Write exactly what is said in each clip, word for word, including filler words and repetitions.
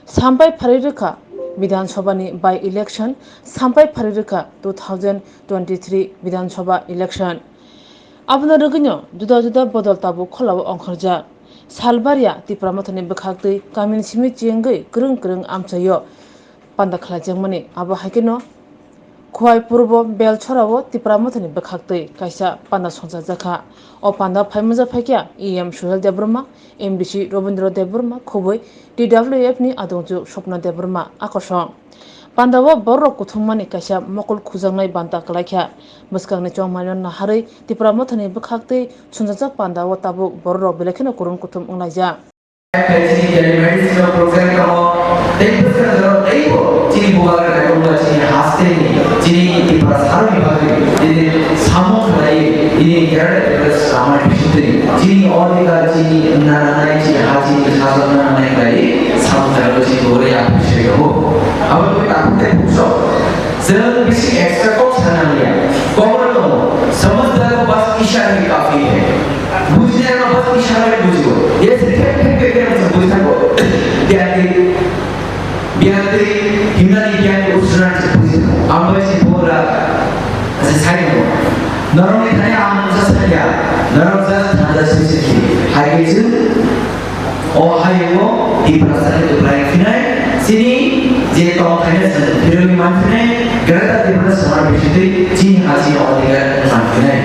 Sampai pharwi rwkha Bidhan Sabha ni by election, sampai pharwi rwkha two thousand twenty-three Bidhan Sabha election. Abono rwgwino juda juda bodol tabuk kholao ongkhorjak. Salbaria Tipra Mothani bwkhaktwi kamini simi chiyengwi kwrwng kwrwng amchaio panda khlaijakmani. Abo hai kheno Khowai Purbo Belchorao Tipra Mothani bwkhaktwi kaisa panda songchajakha. O panda phaimanja phaikha E M Suhel Debbarma, M D C Robindra Debbarma, khobwi T W F ni adongjuk Swapna Debbarma akosong. Pandao bororok kuthumani kaisa mokol khujaknai banta kwlaikha. Bwskangni chongmaino naharwi Tipra Mothani bwkhaktwi songchajak pandao tabuk bororok belai kheno kwrwng kuthum wnglaijak. Chini telemedicine o program tongo, tei bwskang jora teibo chini bubagra naitokma chini hasteni, chini Tripura saroni bagwi, chini samung khlai, chini Kerala Express samani bisingtwi, chini odhikar, chini nananai, chini ha, chini sajwk nananai khlai, samung khlai chini bubari appreciate tongo. Abo tei tabuk tei bukso, chwng bisi extra kok sana liya, kokno tongo, samajhdar ko bas ishara hi kafi hai. Bujinai no bas ishara bai bujigo. Ye se thek thek thek thek se bujithango. Biyatwi, biyatwi, himnani biyatwi usrunani se bujithango. Ang bai se bora se sai no. Norokni thani ang mungsa sanya. Norok just thanda sisi. Hai ke chwng o hayungo Tiprasani kwplai phinai. Chini je tongthaino chwng phirwi manphinai. Greater Tiprasa samani bisingtwi chini ha chini odhikar manphinai.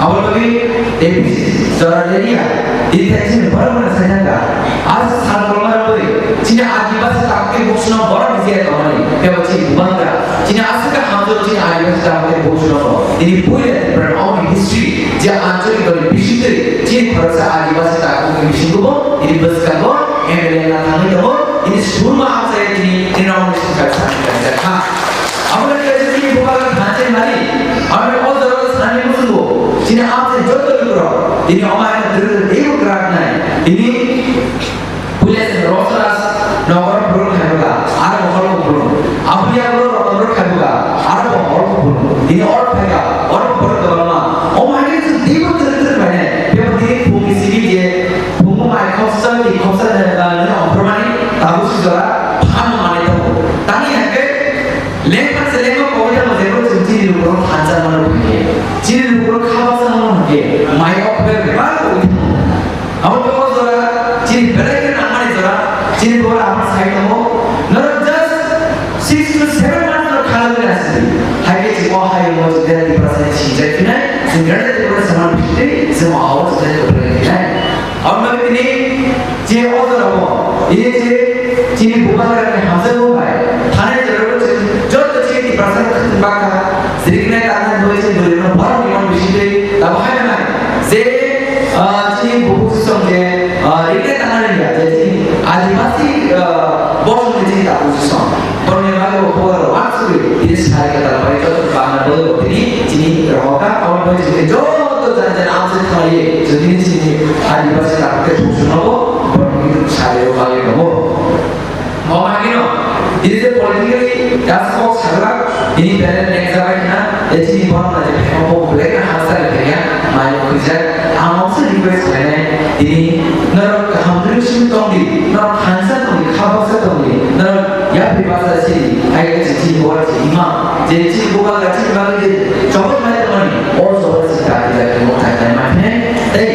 Abo bagwi A P C jora rwliya, tini thai chini borok mano sai thangkha. Aro sal kolma rwgwi chini Adibasi tabuk tei buksuno borok ni je tongmani, tebo chini bubagra, chini aswk khe hamjwk chini Adibasi tabuk tei buksuno bo. Tini puila Tripura ni history je anchalik dol ni bisingtwi chini khoroksa Adibasi tabuk ni bisingo bo tini bwskango M L A wngna thangwi tongo, tini surma amchai tini, tini rok ni singkha sani kha. Abo ni kaisa chini bubagra thansa mani, abo ni o jora sani muchungo, chini amchai joto lukurok, tini omo hai no dwrwk dwrwk kwrak nai, tini puila se Rosras nogor burung khaibuga, aro bo hol burung, abuya burung rotondor khaibuga, aro bo hol burung, tini or phaiga, or burung kwbangma, omo hai no chwng teibo dwrwk dwrwk bai nai, bebo tini phung ni simi je, phung mai khopsa, tini khopsa, nini omphormani, tabuk si jora, phan manai tongo, tani hai khe, Lengma se lengma kowai tamo jebo chwng chini lukurok thansa mano hwnkhe, chini lukurok kha baksa mano hwnkhe, mai o phai bebak kowai tamo. Abo khe o jora chini belai khe nangmani jora, chini bor aphano sai tongo. Norok just six to seven months no kha lagwi nasi. Hai khe chini o hai o chini Tiprasa ni sinjai phinai, chini Greater Tiprasa samani bisingtwi chini o hao chini Tiprasa phinai. Aboni bagwi tini je o jorao, tini je chini bubagrani hamjakmung bai, thanai jorao chwng joto chini Tiprasa khwtwng bakha, sriknai tangnai bagwi chini bwrwirokno borokni mano bisingtwi tabo hai nai je, ah, chini bubuksong je, ah, riknai tangnai ya, je chini Adibasi, ah, bosongni chini tabuksong. Borokni bagwi bo bubagra wansugwi tini sai kwtal bai joto bangna bagwi tini chini rohorkha, aboni bagwi chini joto jani jani amchai thanglaiwi chwng tini chini Adibasi tabuk tei buksunobo borokni sai o bagwi tongo. Omo haino tini je politically just kok sajak tini belai neng jabai khna, tei chini borokno je phano bo belai khna hamsa ri phaiya, mai khwijak. Ang moksa request khlainai, tini norok kaham dwsing tongdi, norok thansa tongdi, kha baksa tongdi, norok yapri baksa sidi, hai khe chini bor chini ma, je chini bubagra chini bagwi je chobok nai tongmani, o chobok chini dati dati mung thai thai ma khe, tei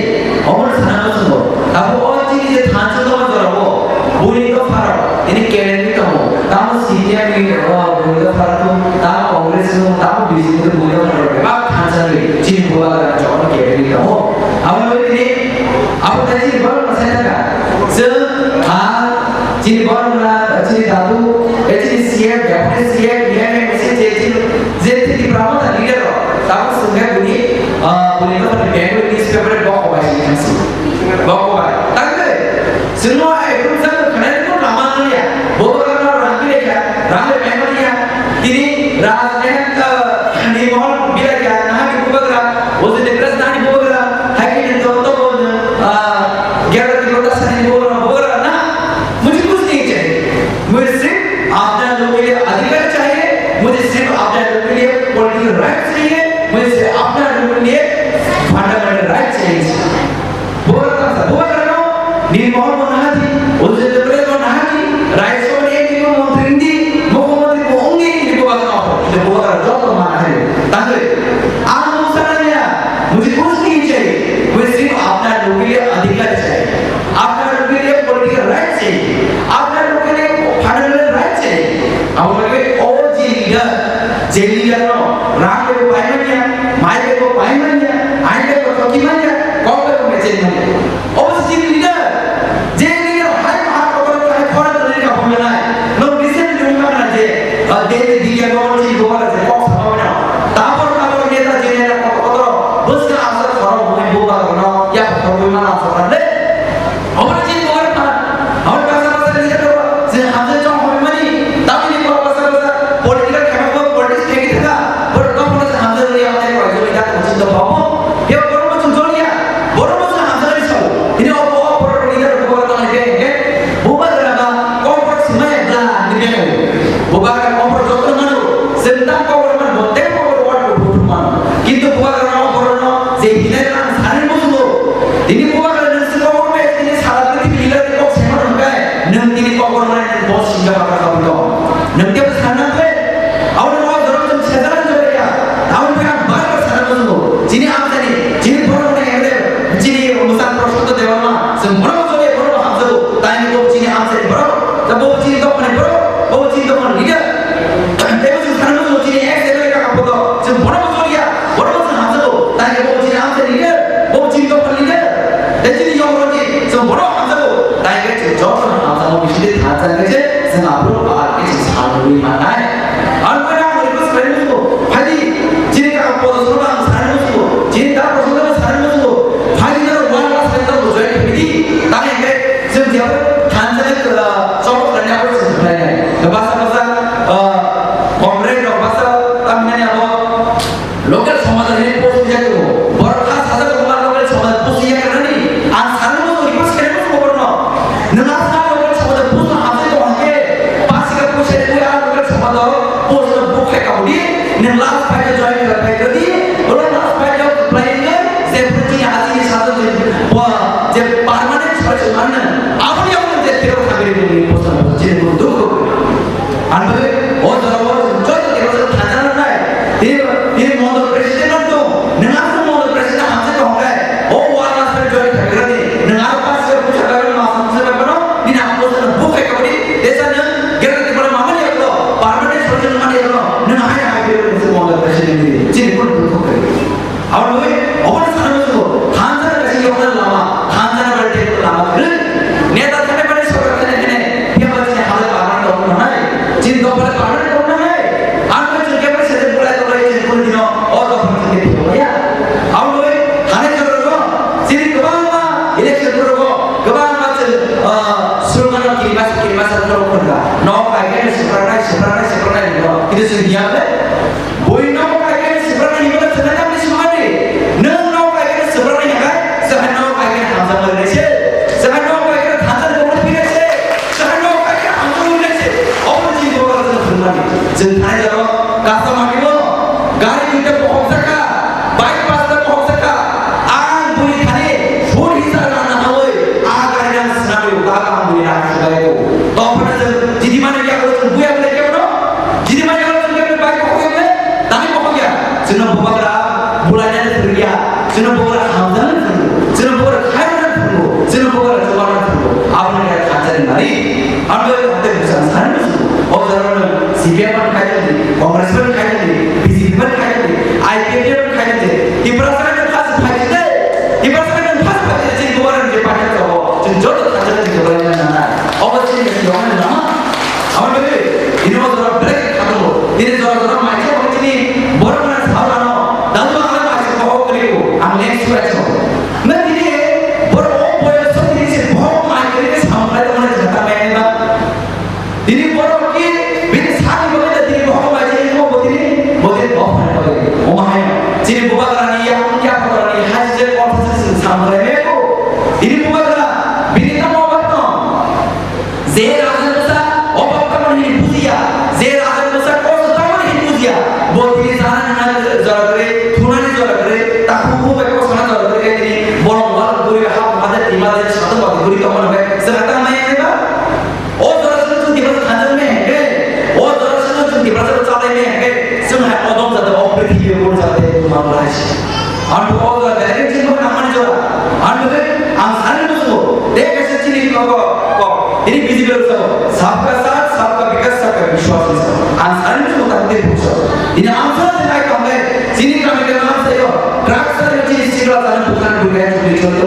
omo sana muchungo, abo o chini je thansa tongma jorao, buni dopharo, tini kelengwi tongo, tamo C P M ni, o, buni dopharo, tamo Congress ni, tamo B J P ni, buni dopharo, bebak thansa ni, chini bubagra chobok kelengwi tongo. Abo bagwi tini, abo tei chini borok no sai thangkha. Chwng, a, chini borok no, chini dadu, e chini C M, deputy C M, M L A, M C, je chini, je chini Brahmana leader rok, tabuk swngkhe buni, a, buni dophani Bengali newspaper bo kobai si thangsi. Bo kobai. Tangkhe, chwngno ekdom jang khanai no lama nangya. Bo rang rang bilai kha, rang le Bengali ya. Tini rang le, a, ni mohor bilai kha, naha ki bubagra, o je Debraj nani bubagra, hai ki ni to to bo, a, gyara ki rota sani bubagra, bubagra na. मुझे कुछ नहीं चाहिए, मुझे सिर्फ अपना लोगों के लिए अधिकार चाहिए, मुझे सिर्फ अपना लोगों के लिए पॉलिटिकल राइट चाहिए, मुझे सिर्फ अपना लोगों के लिए फंडामेंटल राइट चाहिए। Bubagra, bubagra no, ni mohor mo nahadi, o je Debraj mo nahadi, rights ko ni Bubagra kobor joto mano, sentang kobor man, botek kobor wal ko butu man. Kintu bubagra no kobor no, je hinai rang sari musulo. Tini bubagra nang se kobor me, tini sara tini hinai kok seman hingkai, nang tini kobor man, nang bos singa bakra kabito. Nang tiap sana kle, awal no dorong nang sejaran jore ya, awal me ang bar bar sana musulo. Chini amsani, chini borok ne emre, chini musan prosot dewa ma, se borok jore borok hamsalo, tani ko chini amsani borok. Da bo chini dokmani bro, bo chini dokmani leader. Tei bo chini sana bo chini ex M L A kaka poto, chini bono bo choriya, bono bo chini hamsa bo. Tani bo chini hamsa leader, bo chini dokmani leader. Tei chini yong roni, chini bono hamsa bo. Tani ke chini jor hamsa bo bisi de thansa ke je, chini abro ba ke chini sal rui manai. Ang ko na mo request kare mo, phadi chini kaka poto sono ba sana mo, chini da poto sono ba sana mo. Phadi na wal la sa ta bo join kare di, tani ke Chwng jeba thansa ni, ah, chokol khlainai abo chwng khlainai. Basa basa, ah, comrade rok basa tamhinani abo local somaj ni post ya ko. Borok kha sajak rok ma local somaj post ya ko nani. Ang sanu mo request kene mo borok no. Nwng asma local somaj post no hamsai tong hake. Pasika poisa ni ui ang local somaj post no book khai kabudi. Nwng last fight o join khlai phai rwdi, oro last fight o khlai wngwi je phuti asini sajak je, bo, je permanent solution manna, aboni yago je tero khabiri bini post no je bo dukhu. Ang bai o jora o joto tero se thajana nai. Tini, tini mondol president no to, nwng aswk mondol president hamse tongkhe, o wala se join khlai rwdi, nwng aro pas se pucha khlai ma hamse bai bono, nini ang post no book khai kabudi, desa nwng Gera ni pore mama ni yaklo, permanent solution mani yaklo, nang hai hai bero ni se wanda president ni, chini pun pun kok kari. Awal lui, awal sana musuh, thansa na kasi yokna lama, thansa na bari tek lama kari. Neta thane bari sorkar thane thane, dia bari sini halai permanent kok na hai, chini dok bari permanent kok na hai. Ang ko chini kemari sete bulai to lai chini pun dino, o dok bari sini dia ya. Awal lui, thane jor ko, chini kebang ma, election pura ko, kebang ma chini, ah, Sulmano kirimas, kirimas ang norok khunga. Nok kaigani sipranai, sipranai, sipranai nino. Itu sing diam le. Bui nok kaigani sipranai nino, sipranai nino sipranai. Nung nok kaigani sipranai nino, sahai nok kaigani hamsa mari nese. Sahai nok kaigani hamsa mari nese. Sahai nok kaigani hamsa mari nese. Obo ni jini bola jeng khunmani. Jeng thani jaro kasa mani bo. Gari duita pohok saka. Bike pasta pohok saka, ang buni thani phone hisa rana hawi, a gari rang sinawi, ba ang buni rang sinawi ko. To phana jeng jidi mani ya ko jeng buya bule ke no? Jidi mani ya ko jeng ke bike pohok ya bule? Tani pohok ya. Jeno bubagra bulai na thurya, jeno bubagra hamjana thurya, jeno bubagra khairana thurya, jeno bubagra chobana thurya. Aboni ya khairana nari. Ang bai hate busan sani musu. O jora no C P M ban khai di, Congress ban khai di, B J P ban khai di, I P F T ban khai di. Tiprasa no first khai di. Tiprasa no first khai di. Chini kubaran je pakai to. Chini joto khai di, chini kubaran na na. O ba chini joto na na. Amar bebe, ini o jora break khato. Ini jora jora mai chini borok na saurano. Dalu ala mai ko ko. Ang next week. Na tini borok o boyos tini se borok mai kiri sampai mana jata mai ba. Tini borok ki bini sani bagwi da tini borok bai tini mo bo tini bo tini bo phai bagwi. O ma hai. Tini bubagrani ya ya bubagrani hai je kon se samrai me ko. Tini bubagra bini tamo batno. Je raja basa o bapta mani bujiya. Je raja basa ko tamo ni bujiya. Bo tini sana na jora kre, thunani jora kre, ta khu khu bai ko sana jora kre tini borok wal guri ha ha de tima de satu bagi guri tamo na bai. Saka ta mai ba. O jora sino chwng Tiprasa thansa me henge, o jora sino chwng Tiprasa chalai me henge, chwng hai odom jate o prithibi o jate tumang lai. Ang o jora direct chwng nang mani jora. Ang de ang sani musugo. De kaisa chini ko ko ko. Ini B J P lo sabo. Sabka saath, sabka vikas, sabka vishwas ni sabo. Ang sani musugo tak de musugo. Ini ang sani nai tong lai. Chini kami ke naam se yo. Drugs sa yo chini sikla sa bukan bukan chuli chuli.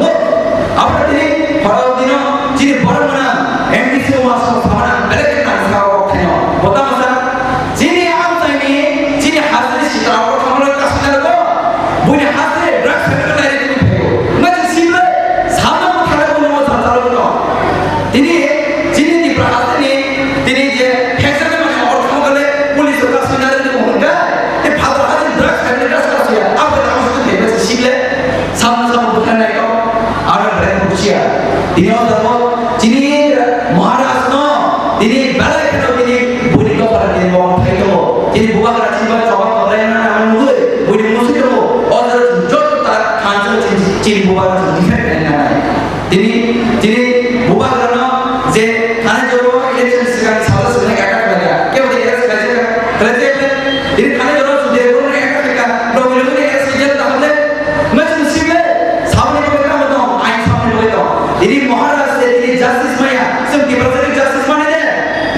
Aboni tini phara dino chini borok mwnang M D C o ma song samana belek nang sa o khaino. Bota masa chini amchaini chini hasri sitra o khamlo kasna go. Buni hasri drugs sa ko lai ni phaio. Nga chini simle samna ko thana ko mo sa talo no. Tini chini ni pra hasri tini je heksa ma or kham gale police o kasna ni mo ga. Te phadar hasri drugs sa ni drugs ka suya. Apa ta ko simle. Samna samna bukan nai ko. Aro rai busia. Tini o dabo, tini Maharaj no, tini belai kheno tini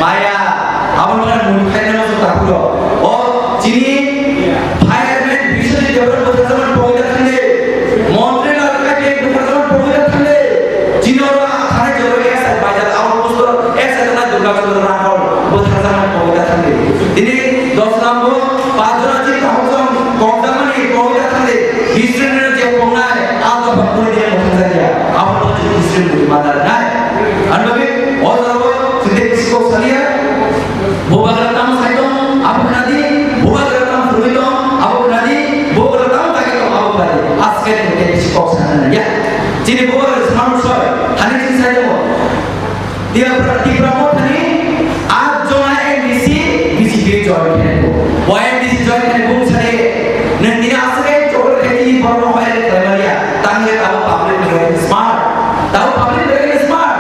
Aya, abo mane muni khaina no ta phuro. O chini fireman Biswajit Debbarma bwtharjakmani pogwi da thangdi. Montri Lal Karkare bwtharjakmani pogwi da thangdi. Chini oro thanai jora S I Baidal, abo posto S I thanai Durga Chandra Rathore bwtharjakmani pogwi da thangdi. Tini dos number, pajora chini kaham song kokjakmani pogwi da thangdi. History ni je pongnai, abo bhakmani je mothang jakya. Abo chini history ni madar nai. Ano bagwi o jora o chini biskok saliya. Bubagra tamo sai tong, abo khna di, bubagra tamo phurwi tong, abo khna di, bubagra tamo tagi tong, abo khna di. Aske ni tei bisi kok sana ya. Chini bubagra sanu soi, thani chini sai tong. Tipra, Tipra Motha ni at jona M D C B J P join khe. Bo M D C join khe bung sari, nang tini asai chokol khe tini borok no hoyar khlai maliya. Tangwi abo public ni smart. Tabo public ni smart.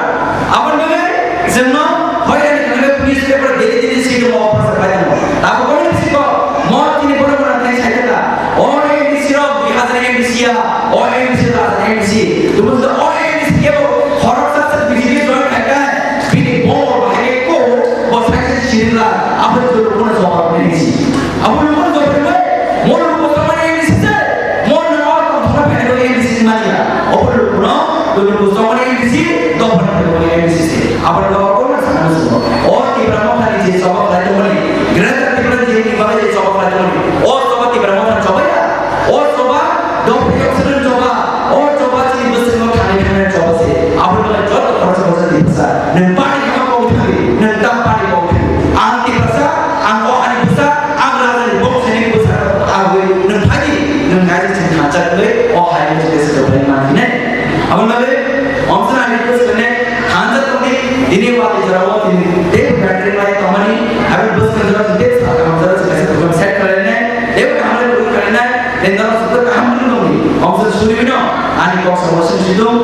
Aboni bagwi chwngno hoyani khlai police paper daily daily sitwmo offer khlai tongo. Tabo kono siko mo tini borok rok nai sai kha. O M D C rok dui hazar M D C ya, o M D C rok hazar M D C. Tumo to o M D C kebo khoroksa se B J P join khai kha. Bini bor bahai ko bo sai se sirila. Abo to kono jawab nai si. Abo kono jawab nai. Mo luku samani M D C se, mo no tongthokna phainai bagwi M D C se manya. Obo lukuno, luku samani M D C, dophani phainai bagwi M D C se. Abo dophano sana musugo. O Tipra Mothani je choba khlai tongmani, Greater Tipra ni je ni bagwi je choba khlai tongmani, o choba Tipra Mothani choba ya, o choba dophani oxygen choba, o choba chini bwskango thani thani choba se. Abo bagwi joto khoroksa khoroksa Tiprasa, nwng party kama kok thani, nwng tam party kok thani. Ang Tiprasa, ang o hani bwsa, ang rajani bongso ni bwsa, aboni nwng phaidi, nwng kaisa chini thansa kwrwi, o hai ni chini se dophani ma hinai. Aboni bagwi, omsana ani bwsa ne, thansa tongdi, tini wati jora o tini, tei battery mai tongmani, aboni bwsa jora tini tei sa kaham jora se kaisa program set khlainai, tei kaham le program khlainai, tei norok se kaham le nongdi, omsana suri bino, ani kok sa wasu sidung,